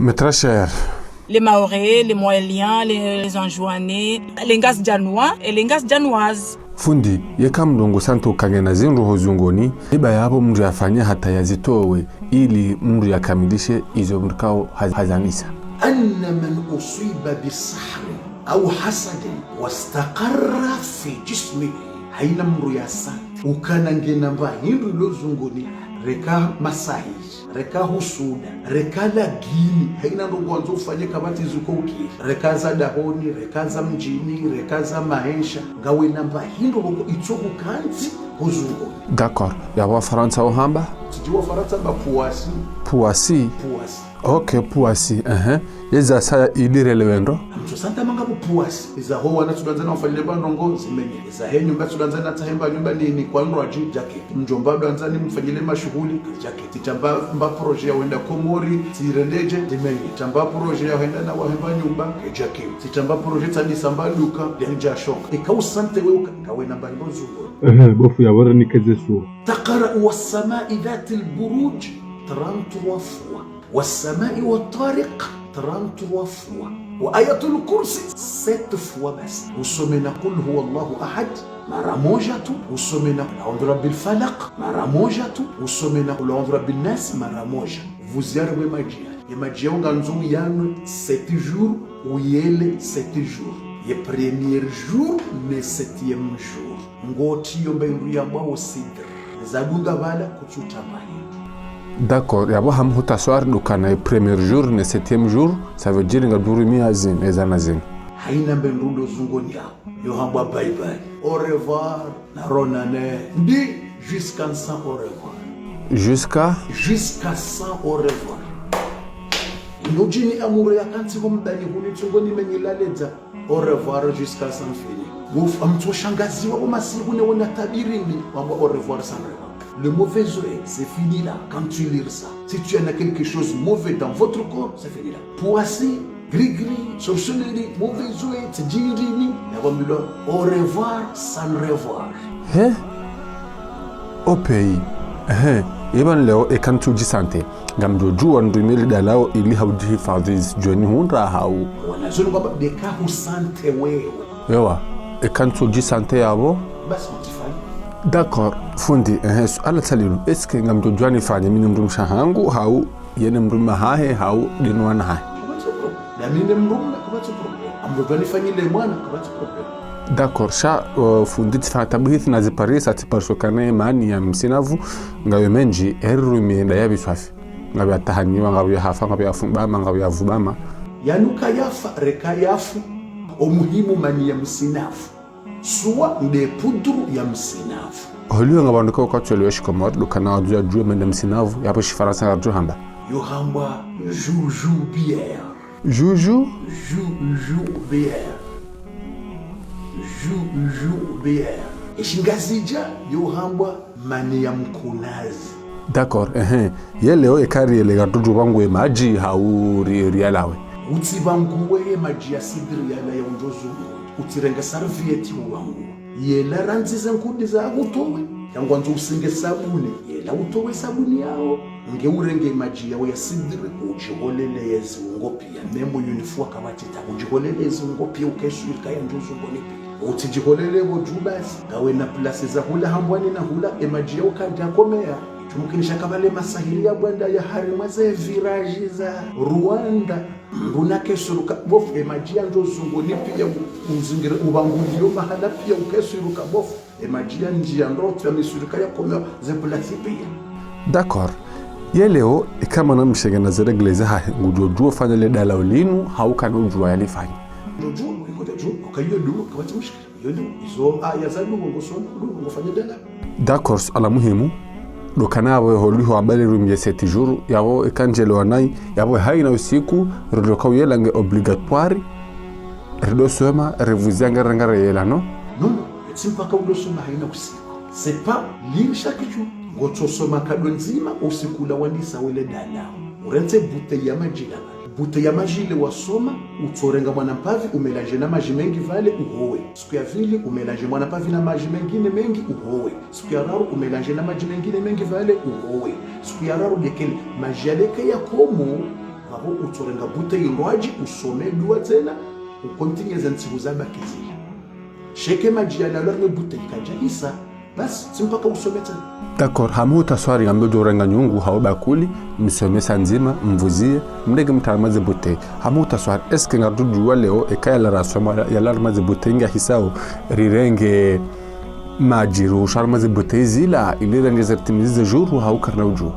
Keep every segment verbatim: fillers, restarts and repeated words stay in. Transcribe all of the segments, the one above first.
Mes très chers. Les Mahorais, les Mohéliens, les, les Anjouanais, les Ngazidjanois et les Ngazidjanoises. Fundi, yeka mndru ngusantu ukangena zindru ho zungoni, iba yapvo mndru yafanye hata yazitowe, ili mndru yakamilishe izo mndru kao haz-, hazanisa. أن من أصيب بسحر أو حسد واستقر في جسمه. Haina mndru yasantu ukana ngena mba hindru ilo zungoni, reka masahiri, reka husuda, reka lagini, haina ndrongo wandzo ufanye kapvatsi zuko ukiri, reka za dahoni, reka za mdjini, reka za maesha, ngawena mba hindru pvoko itso hukantsi ho zungoni. D'accord. Yapvo Wafarantsa uhamba? Tsidji Wafarantsa ba puasi. Puasi. Puasi. Ok, puasi, ehe. Yeza saya ili relewe ndro? Amtso santa manga bu puasi. Eza ho wana tsudandza na wafanyile ba ndrongo zimenye. Eza he nyumba tsudandza na tsahe mba nyumba nini kwa ndro adji djake. Mdjomba dwandza ni mfanyile mashuhuli djake. Tsitsamba mba projet ya wenda Komori, tsirendedje, zimenye. Tsamba projet ya wenda na wahe mba nyumba, djake. Tsitsamba projet tsanisa mba duka, djandja shoka. Eka usante we uka, ngawena mba hindru zungoni. Ehe, bo fundi, yapvo rinikeze sura. تقرأ والسماء ذات البروج trente-trois fois. والسماء والطارق trente-trois fois. وآية الكرسي sept fois basi. Usome na قل هو الله أحد mara moja tu. Usome na قل أعوذ برب الفلق mara moja tu. Usome na قل أعوذ برب الناس mara moja. Vuziare we madjia. Ye madjia ungandzo uyanwe sept jours, uyele sept jours. Ye premier jour ne septième jour. Ngotiyo mba hindru yambwao sidr. Zadunga pvala kutsutsamba hindru. D'accord, yapvo hamhutaswari dukana ye premier jour ne septième jour, ça veut dire ngadjo rumia zinu, ezana zinu. Haina mba hindru ilo zungoni yapvo. Yo hambwa bye bye. Au revoir, na ronane. Ndi jusqu'à cent au revoir. Jusqu'à? Jusqu'à cent au revoir. Ino djini amuro yakantsi ho mdani huni tsungoni menyi laledza. Au revoir jusqu'à cent fini. Wof, amtso shangaziwa bo masihu ne wona tabiri mi, wambwa au revoir sans revoir. Le mauvais œil, c'est fini là, quand tu lis ça. Si tu en as quelque chose mauvais dans votre corps, c'est fini là. Puasi, gris-gris, sorcellerie, mauvais œil, tsidjindrini, na wambilwa, au revoir sans revoir. He? Au pays. Ehe, iba leo eka ntsudjisante. Ngamdjo djuwa ndrumie lidalao ili hau djihifadhwi zidjoni hundra hau. Wana zulu kwamba deka husante wewe. Ewa, eka ntsudjisante yapvo. Basi utsifanye. D'accord, fundi, ehe, suala tsalilo. Est-ce que ngamdjo djuwa nifanye mi ne mdrumshe hangu hau, ye ne mdrume hahe hau, de no wana hahe? Kapvatsi problème. Na mi ne mdrume, kapvatsi problème. Amdjo djuwa nifanyile mwana, kapvatsi problème. D'accord, sha, euh, fundi tsifanya tabuhithi na ziparisa, tsiparisa ukana ye mani ya msinavu, ngayo mendji, eri rumie nda ya biswafi. Ngapvo ya tahanyiwa, ngapvo ya hafa, ngapvo ya fumbama, ngapvo ya vubama. Yanuka yafa, reka yafu, omuhimu mani ya msinavu. Suwa nde pudru ya msinavu. Holiho ngapvo wandru ka ukatswelewa shikomori, dukana wadjuwa djuwa mani ya msinavu, yapvo shifarantsa ngadjo hamba. Yo hambwa jujubière. Juju? Jujubière. Jujubière. Eshingazidja yo hambwa mani ya mkunazi. D'accord, ehe. Ye leo eka riele ngarudjo pvangua ye madji hau ri, riyalawe. Utsipvangue ye madji ya sidri yala ya undjo zungu. Utsirenge serviette upvangue. Yela randzi ze nkudi za hutowe. Yangwandzo usinge sabuni. Yela utowe sabuni yawo. Nge urenge madji yawo ya sidri. Udjiholele ye ziungo pia. Même une fois kapvatsi tabu. Udjiholele ye ziungo pia uke sûr ka yandjo zungu ni pia. Utsidjiholele pvo dju basi. Ngawena place za hula hambwani na hula, e madji ya ukadja komea. Tumukinisha kapvale masahiri ya bwanda ya harimwa ze viraji za Rwanda. Mdru na ke sûr ka bofu, e madji yandjo zungu ni pia u-, uzingire, upvanguliyo mahala pia uke sûr ka bofu. E madji ya ndjia ndro tsi ya mi sûr ka ya komea ze place pia. D'accord. Ye leo, eka mwanamshe ngena ze règles zahahe, ngudjo djuwa ufanya le dalao linu, hau kana udjuwa yalifanya. Ngudjo djuwa, ngudjo djuwa, ukayo djuwa, kapvatsi mushkila. Yo djuwa, izo, ah, ya za djuwa, ngosoma, djuwa, ngofanya dalao. D'accord, suala muhimu. Dukana yapvo holiho ambali rumie sept jours, yapvo eka ndjelewa nayi, yapvo haina usiku, ridoka uyela nge obligatoire, rido soma, rivuziange ranga reyela, non? Non, non, tsi mpaka udo soma haina usiku. C'est pas lire chaque jour. Ngotso soma nkado ndzima usiku ula wandisa wele dalao. Urentse bouteille ya madji la. Bouteille ya madji ile wasoma, utsorenga mwana mpavi umélanger na madji mengi pvale uhowe. Siku ya pvili umélanger mwana mpavi na madji mengine mengi uhowe. Siku ya raru umélanger na madji mengine mengi pvale uhowe. Siku ya raru dekele madji yaleke ya komo. Apvo utsorenga bouteille ndrwadji, usome dua tsena, ukontinye ze ntsihu zabaki zila. Sha eka madji yalawa harimwa bouteille kayadjahisa, basi, tsi mpaka usome tsena. D'accord, hamu utaswari ngamdjo urenga nyungu, hau bakuli, msome sa ndzima, mvuziye, mrenge mtware harimwa ze bouteille. Hamu utaswari, est-ce que ngarudjuwa leo, eka yalawa rasoma, yalawa harimwa ze bouteille ngahisao, rirenge madji, rushare harimwa ze bouteille zila, ili rirenge ze ritimizi ze jour, hau karina udjuwa.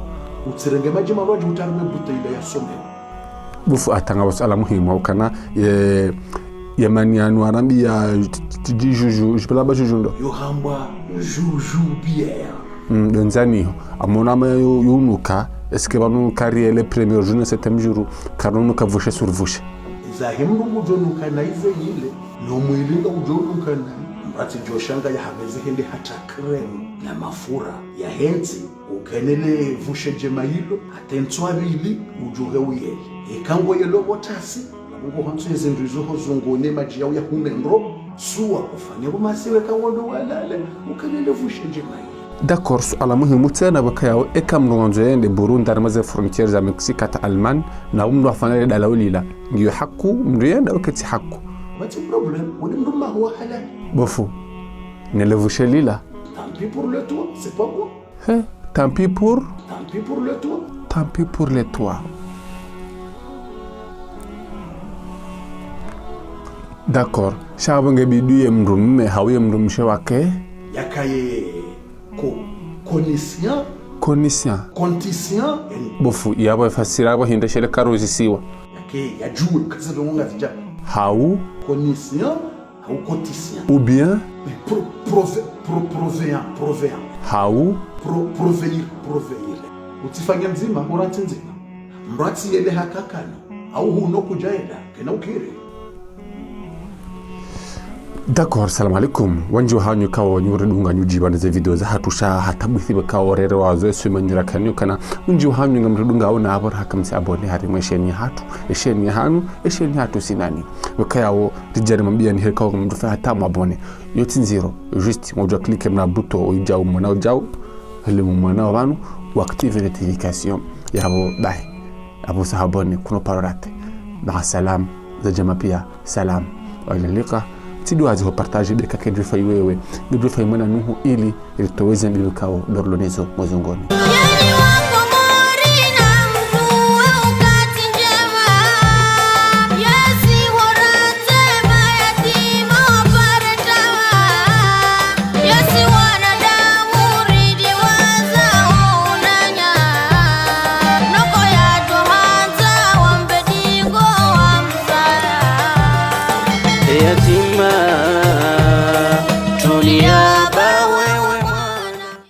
Utsirenge madji marwadji utware harimwa bouteille ila yasome. Bofu, hata ngapvo suala muhimu, ukana, ye, ye mani yanu warambiya, ju-, ju-, ju-, ju-, jipela ba juju ndo. Yo hambwa juju bière. Mm, ndo ndzani ho. Amona ma yo, yo unuka, est-ce que pvanu kari ye le premier jour, septième jour, kanunuka vushe sur vushe. Zahe mdru ngudjo nuka na ize yile, no mwili ngaudjo nuka na, mrati djo shanga ya hameze hende hata crème na mafura ya hentsi. Ukenele vushe djema yilo, hata ntswa mbili, udjuhe uyele. Eka ngoyelo pvo tasi, ngo hantso ye zindru izo ho zunguni madji yao yahume ndro, suwa, ufanye rumasiwe eka ngondo walale, ukenele vushe djema yilo. D'accord, suala muhimu tsena pvwakayao, eka mdru ngwandzo yende Burundi harimwa ze frontières za Mexique hata Allemagne, na mdru afanye le dalawo lila. Ngiyo haku, mdru yende, eka tsi haku. What's the problem? Uli mdru mahu wa halali. Bofu, nele vushe lila. Tant pis pour le toi, c'est pas bon. He, tant pis pour, tant pis pour le toi. Tant pis pour le toi. D'accord. Sha pvo nge bidi ye mdrume, hau ye mdrumshe wake. Yakaye ko-, connaissant. Connaissant. Connaissant. Bofu, yapvo fasira pvo hindri shele karuzisiwa. Yake, yadjuwe, kazi ndrongo ngazidja. Hau. Connaissant. Hau connaissant. Ou bien. Mais pro-, prove-, pro-, provenant, provenant. Hau. Pro-, provenir, provenir. Utsifanye ndzima, uratsi ndzima. Mrati yele hakakana. Hau huno kudja yela, kena ukiri. D'accord, salam alaikum. Wendji wahanyu kawo nyi uridunga nyi udjiba ne ze video zahatru sha hata bwithi pvwakawo rere wazo eswe manyira kanyo kana. Wendji wahanyu ngamridunga wona apvo haka msi abonné harimwa ye chaîne yahatru, ye chaîne yahanyu, ye chaîne yahatru sinani. Pvwakayawo, ridjari mwambiya ni heka wo ngamdjo fanya hata mwabonné. Yo tsi ndziro, juste, ngodjo cliquer mna bouton, udjao mwana udjao, heli mwana wa pvanu, wa activer notification. Yapvo, bahi. Apvo sa abonné, kuno paro raté. Maa salam, za djama piya, salam. Wa ila liqa. Tsi dua zi ho partager, beka kedjo fanya wewe. Kedjo fanya mwana nuhu ili, ili toweze mbilu kawo, dorlo nezo, mozongoni. Yenyi Wakomori na mtu wa wakati njema. Yesi wara Yatima, tulia.